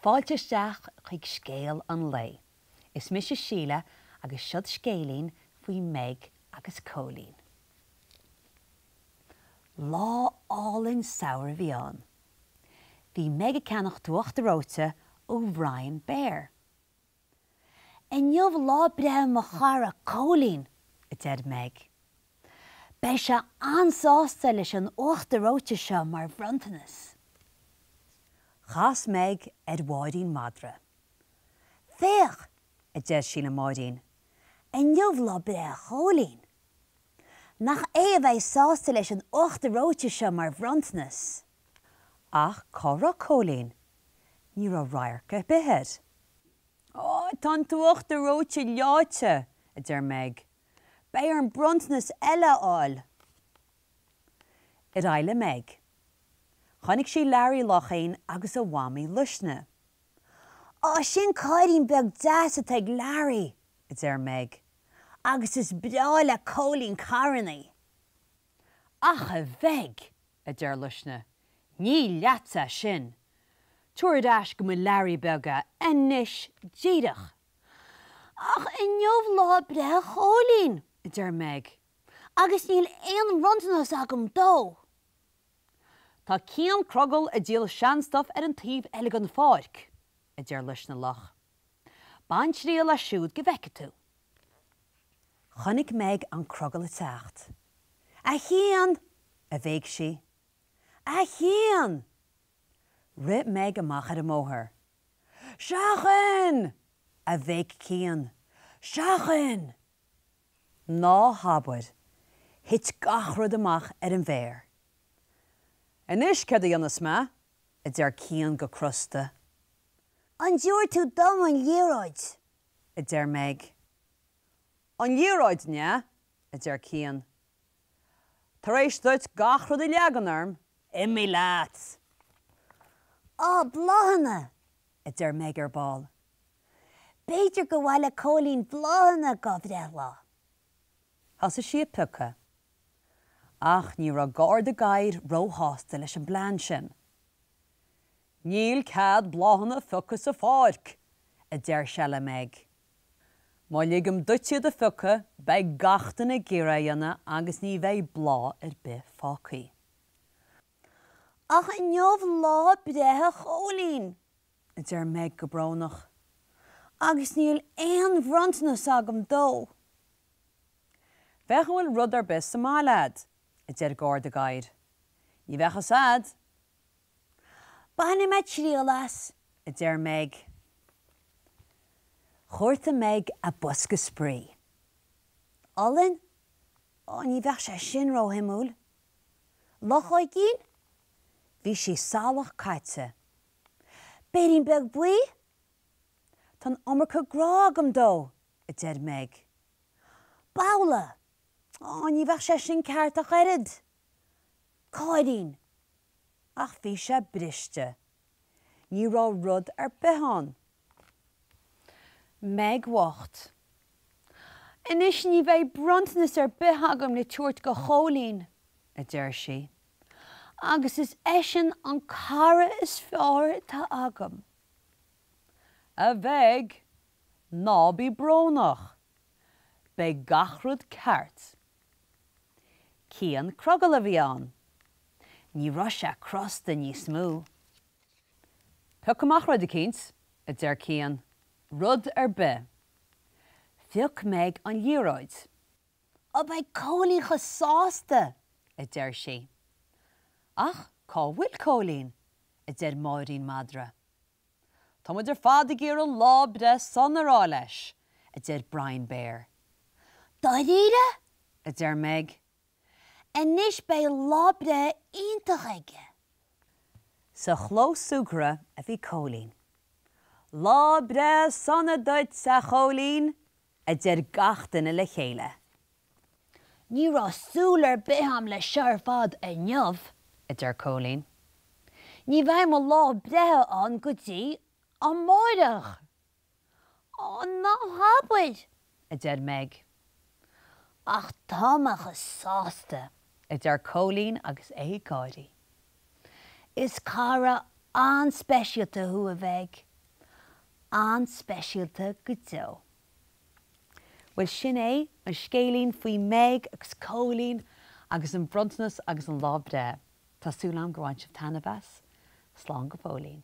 Fáilte isteach chuig Scéal an Lae. Is mise Síle agus seod scéilín faoi Meig agus Cóilín. Lá álainn samhraidh a bhí ann. Bhí Meig ag ceannach uachtar reoite ó Bhrian Béar. Inniu lá breithe mo chara Cóilín, a deir Meig. Beidh sé an-sásta leis an uachtar reoite seo mar bhronntanas. Chas Meig ar Mháirín Madra. Féach, a deir sí le Máirín, inniu lá breithe Chóilín. Nach é a bheidh sásta leis an uachtar reoite seo mar bhronntanas? Ach cá raibh Cóilín? Ní raibh radharc ar bith air. Á, tá an t-uachtar reoite leáite, a deir Meig. Beidh orm bronntanas eile a fháil. Ar aghaidh le Meig. Chonaic sí Learaí Luch Éin agus a mhamaí Luisne. Á, sin cairrín beag deas atá ag Learaí, a deir Meig, agus is breá le Cóilín carrannaí. Ach a Mheig! a deir Luisne, ní leatsa é sin! Tabhair ar ais go mo Learaí beag é, anois díreach! Ach inniu lá breithe Chóilín, a deir Meig, agus níl aon bhronntanas agam dó! Tá Cian Crogall ag díol seanstuif ar an taobh eile den pháirc, a deir Luisne Luch. Bain triail as siúd go bhfeice tú. Chonaic Meig an crogall ag teacht. A Chian! a bhéic sí. A Chian! Rith Meig amach ar an mbóthar. Seachain! a bhéic Cian. Seachain! Ná habair! Thit gach rud amach ar an bhféar. Anois céard a dhéanfas mé? a deir Cian go crosta. An dtabharfaidh tú dom an liathróid? a deir Meig. An liathróid, an ea? a deir Cian. Tar éis duit gach rud a leagan orm, imigh leat! Á, bláthanna! a deir Meig ar ball. B'fhéidir gur mhaith le Cóilín bláthanna dá bhreithlá. Thosaigh sí ag piocadh. Ach ní raibh Garda Gadhair róshásta leis an bplean sin. Níl cead bláthanna a phiocadh sa pháirc, a deir sé le Meig. Má ligim duit iad a phiocadh, beidh gach duine ag iarraidh é a dhéanamh agus ní bheidh bláth ar bith fágtha. Ach inniu lá breithe Chóilín, a deir Meig go brónach, agus níl aon bhronntanas agam dó. Féach an bhfuil rud ar bith sa mbaile a'd, a deir Garda Gadhair. Ní bheadh fhios a'd. Bainfidh mé triail as, a deir Meig. Chuartaigh Meig a bosca spraoi. Olann? Ó, ní bheadh sé sin róshuimiúil. Luchóigín? Bhí sí salach caite. Béirín beag buí? Tá an iomarca grá agam dó, a deir Meig. Babhla? Ó, ní bheadh sé sin ceart ach oiread. Cairrín! Ach bhí sé briste. Ní raibh rud ar bith ann. Meig bhocht. Anois ní bheidh bronntanas ar bith agam le tabhairt go Chóilín, a deir sí, agus is eisean an cara is fearr atá agam. A Mheig, ná bí brónach. Beidh gach rud ceart. Cian Crogall a bhí ann. Ní raibh sé crosta níos mó. Pioc amach rud eicínt, a deir Cian. Rud ar bith. Phioc Meig an liathróid. Ó beidh Cóilín chomh sásta! a deir sí. Ach cá bhfuil Cóilín? a deir Máirín Madra. Tá muid ar fad ag iarraidh lá breithe sona a rá leis, a deir Brian Béar. Dáiríre? a deir Meig. Anois beidh lá breithe iontach aige! Sa chlós súgartha a bhí Cóilín. Lá breithe sona duit, a Chóilín! a deir gach duine le chéile. Ní raibh súil ar bith a'm leis seo ar fad inniu, a deir Cóilín. Ní bheidh mo lá breithe ann go dtí amáireach. Á, ná habair! a deir Meig. Ach tá mé chomh sásta, a deir Cóilín agus é ag gáirí. Is cara an-speisialta thú, a Mheig. an-speisialta go deo. Bhuel sin é an scéilín faoi Meig agus Cóilín agus an bronntanas agus an lá breithe. Tá súil agam gur bhain sibh taitneamh as. Slán go fóillín.